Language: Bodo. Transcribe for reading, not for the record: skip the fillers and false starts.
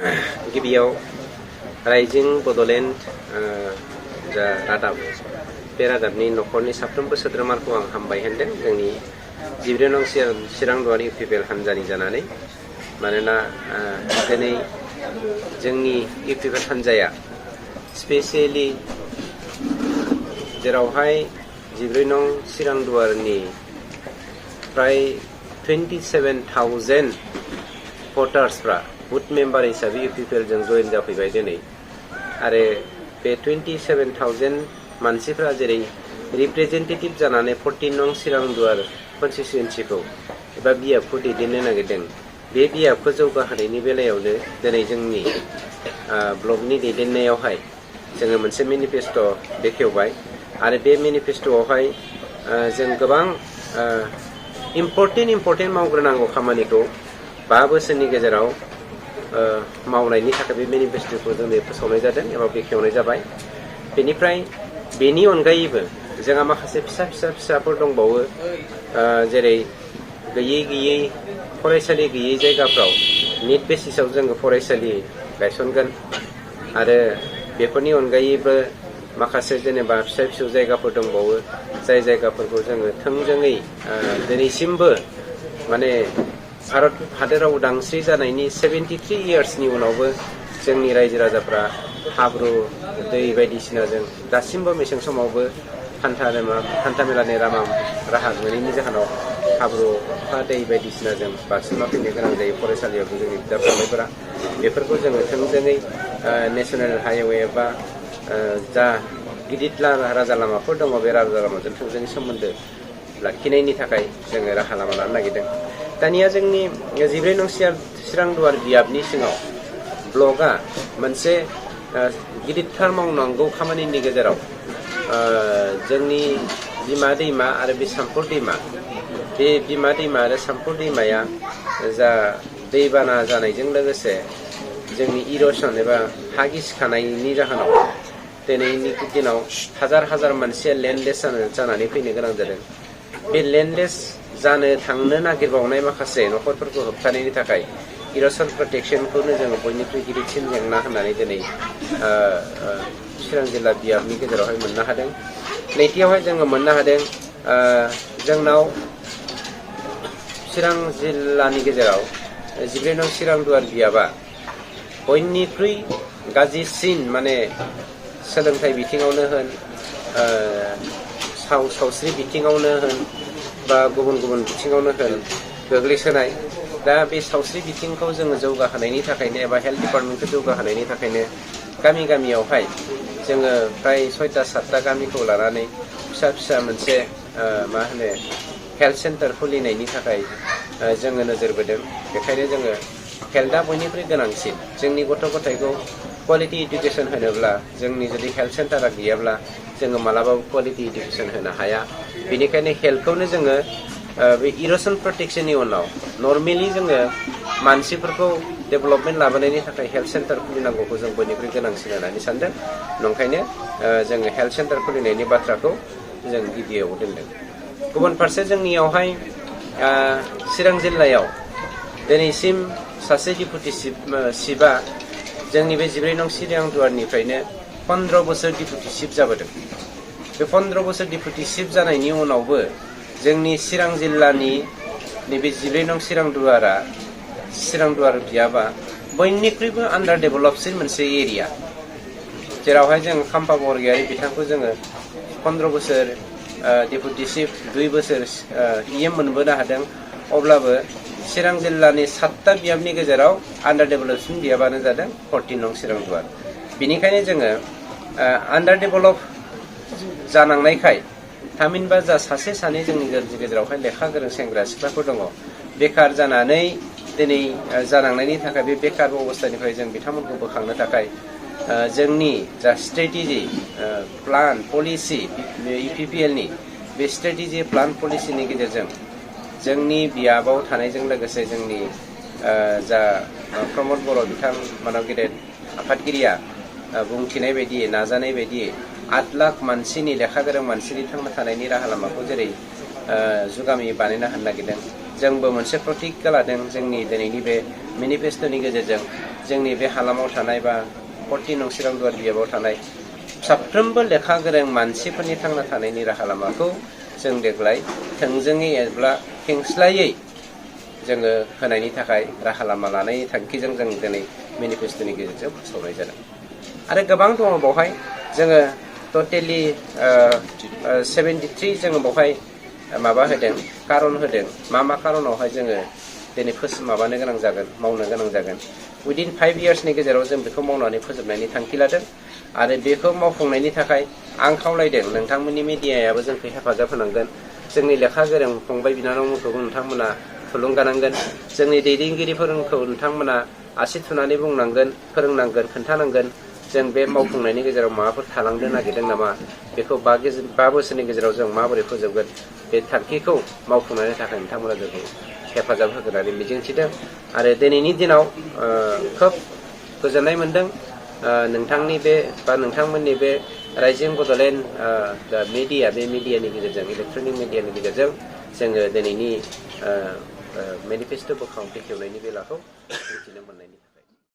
गिबियाव राइजिं बड'लेण्ड जा रादाब बे रादाबनि न'खरनि साफ्रोमबो सोद्रोमाखौ आं हामबाय होनदों जोंनि 14 नं चिरां दुवार इउपिपिएल हानजानि जानानै मानोना दिनै जोंनि इउपिपिएल हानजाया स्पेसियेलि जेरावहाय 14 नं चिरां दुवारनि प्राय 27,000 भटार्सफ्रा बुथ मेम्बार हिसाबै इउपिपिएल जों जइन जाफैबाय दिनै आरो बे 27,000 मानसिफ्रा जेरै रिप्रेजेन्टेटिभ जानानै 14 नं चिरां दुवार कन्स्टिटुएन्सिखौ एबा बियाबखौ दैदेननो नागिरदों बे बियाबखौ जौगाहोनायनि बेलायावनो दिनै जोंनि ब्लकनि दैदेननायावहाय जोङो मोनसे मेनिफेस्ट' बेखेवबाय आरो बे मेनिफेस्ट'आवहाय जों गोबां इम्पर्टेन्ट मावग्रोनांगौ खामानिखौ 5 बोसोरनि गेजेराव मावनायनि थाखाय बे मेनिफेस्ट'खौ जों फोसावनाय जादों एबा बेखेवनाय जाबाय। बेनिफ्राय बेनि अनगायैबो जोंहा माखासे फिसाफोर दंबावो जेरै गैयै फरायसालि गैयै जायगाफ्राव निट बेसिसाव जोङो फरायसालि गायसनगोन आरो बेफोरनि अनगायैबो माखासे जेनेबा फिसा जायगाफोर दंबावो जाय जायगाफोरखौ जोङो थोंजोङै दिनैसिमबो माने भारत हादोराव उदांस्रि जानायनि 73 इयार्सनि उनावबो जोंनि रायजो राजाफ्रा हाब्रु दै बायदिसिनाजों दासिमबो मेसें समावबो हान्थामेलानि राहा मोनैनि जाहोनाव हाब्रु अखा दै बायदिसिनाजों बारसोमना फैनो गोनां जायो फरायसालियावबो जोंनि बिदा फंबायफोरा बेफोरखौ जोङो थोंजोङै नेशनेल हाइवे एबा जा गिदिर राजा लामाफोर दङ बे राजा लामाजों थोंजोङै सोमोन्दो लाखिनायनि थाखाय जोङो राहा लामा लानो नागिरदों। दानिया जोंनि 14 नं चिरां दुवार बियाबनि सिङाव ब्लकआ मोनसे गिदिरथार मावनांगौ खामानिनि गेजेराव जोंनि बिमा दैमा आरो बे सामफुर दैमा बे बिमा दैमा आरो सामफुर दैमाया जा दैबाना जानायजों लोगोसे जोंनि इर'सन एबा हा गिसिखानायनि जाहोनाव दिनैनि दिनाव हाजार मानसिया लेन्डलेस जानानै फैनो गोनां जादों। बे लेन्डलेस जानो थांनो नागिरबावनाय माखासे न'खरफोरखौ होबथानायनि थाखाय इर'सन प्रटेक्सनखौनो जोङो बयनिख्रुइ गिदिरसिन जेंना होननानै दिनै चिरां जिल्ला बियाबनि गेजेरावहाय मोननो हादों। नैथियावहाय जोङो मोननो हादों जोंनाव चिरां जिल्लानि गेजेराव 14 नं चिरां दुवार बियाबा बयनिख्रुइ गाज्रिसिन माने सोलोंथाइ बिथिङावनो होन सावस्रि बिथिङावनो होन बा गुबुन बिथिङावनो होन गोग्लैसोनाय। दा बे सावस्रि बिथिंखौ जोङो जौगाहोनायनि थाखायनो एबा हेल्थ डिपार्टमेन्टखौ जौगाहोनायनि थाखायनो गामियावहाय जोङो प्राय 6-7 गामिखौ लानानै फिसा मोनसे हेल्थ सेन्टार खुलिनायनि थाखाय जोङो नोजोर बोदों। बेखायनो जोङो हेल्थआ बयनिख्रुइ गोनांसिन जोंनि गथ' गथायखौ क्वालिटि इडुकेसन होनोब्ला जोंनि जुदि हेल्थ सेन्टारा गैयाब्ला जोङो मालाबाबो क्वालिटि इडुकेसन होनो हाया। बेनिखायनो हेल्थखौनो जोङो बे इर'सन प्रटेक्सननि उनाव नर्मेलि जोङो मानसिफोरखौ डेभेलपमेन्ट लाबोनायनि थाखाय हेल्थ सेन्टार खुलिनांगौखौ जों बयनिख्रुइ गोनांसिन होननानै सानदों। नंखायनो जोङो हेल्थ सेन्टार खुलिनायनि बाथ्राखौ जों गिबियाव दोनदों। गुबुन फारसे जोंनियावहाय चिरां जिल्लायाव दिनैसिम सासे डिपुटि चिफआ जोंनि बे 14 नं चिरां दुवारनिफ्रायनो 15 बोसोर डिपुटि चिफ जाबोदों। बे 15 बोसोर डिपुटि चिफ जानायनि उनावबो जोंनि चिरां जिल्लानि नैबे 14 नं चिरां दुवार बियाबा बयनिख्रुइबो आन्डार डेभेलपसिन मोनसे एरिया जेरावहाय जों खाम्फा बरगयारि बिथांखौ जोङो 15 बोसोर डिपुटि चिफ 2 बोसोर इएम मोनबोनो हादों। अब्लाबो चिरां जिल्लानि 7टा बियाबनि गेजेराव आन्डार डेभेलपसिन बियाबानो जादों 14 नं चिरां दुवार। बेनिखायनो जोङो आन्डार डेभेलप जानांनायखाय थामहिनबा जा सासे सानै जोंनि गेजेरावहाय लेखा गोरों सेंग्रा सिख्लाफोर दङ बेखार जानानै दिनै जानांनायनि थाखाय बे बेखार अबस्थानिफ्राय जों बिथांमोनखौ बोखांनो थाखाय जोंनि जा स्ट्रेटेजि प्लान पलिसि इउपिपिएलनि बे स्ट्रेटेजि प्लान पलिसिनि गेजेरजों जोंनि बियाबाव थानायजों लोगोसे जोंनि जा प्रमद बर' बिथां मानव गेदेर आफादगिरिया बुंथिनाय बायदि नाजानाय बायदि 8 लाख मानसिनि लेखा गोरों मानसिनि थांना थानायनि राहा लामाखौ जेरै जुगामि बानायना होनो नागिरदों जोंबो मोनसे प्रतिज्ञा लादों जोंनि दिनैनि बे मेनिफेस्ट'नि गेजेरजों जोंनि बे हालामाव थानाय बा 14 नं चिरांदुवार बियाबाव थानाय साफ्रोमबो लेखा गोरों मानसिफोरनि थांना थानायनि राहा लामाखौ जों देग्लाय थोंजोङै एबा खेंस्लायै जोङो होनायनि थाखाय राहा लामा लानायनि थांखिजों जों दिनै मेनिफेस्ट'नि गेजेरजों फोसावनाय जादों। आरो गोबां दङ बावहाय जोङो टटेलि 73 जोङो बावहाय माबा होदों कारन होदों मा कारनावहाय जोङो दिनै माबानो गोनां जागोन मावनो गोनां जागोन उइदिन 5 इयार्सनि गेजेराव जों बेखौ मावनानै फोजोबनायनि थांखि लादों। आरो बेखौ मावफुंनायनि थाखाय आं खावलायदों नोंथांमोननि मिडियायाबो जोंखौ हेफाजाब होनांगोन। जोंनि लेखा गोरों फंबाय बिनानावमोनखौ नोंथांमोना थुलुंगानांगोन। जोंनि दैदेनगिरिफोरखौ नोंथांमोना आसि थुनानै बुंनांगोन, फोरोंनांगोन, खोन्थानांगोन। जों बे मावफुंनायनि गेजेराव माबाफोर थालांनो नागिरदों नामा बेखौ 5 बोसोरनि गेजेराव जों माबोरै फोजोबगोन बे थांखिखौ मावफुंनायनि थाखाय नोंथांमोना जोंखौ हेफाजाब होगोननानै मिजिंथिदों। आरो दिनैनि दिनाव खोब गोजोननाय मोनदों नोंथांनि बे बा नोंथांमोननि बे राइजिं बड'लेण्ड मिडिया बे मिडियानि गेजेरजों इलेक्ट्रनिक मिडियानि गेजेरजों जोङो दिनैनि मेनिफेस्ट' बोखां बेखेवनायनि बेलाखौ मिथिनो मोननायनि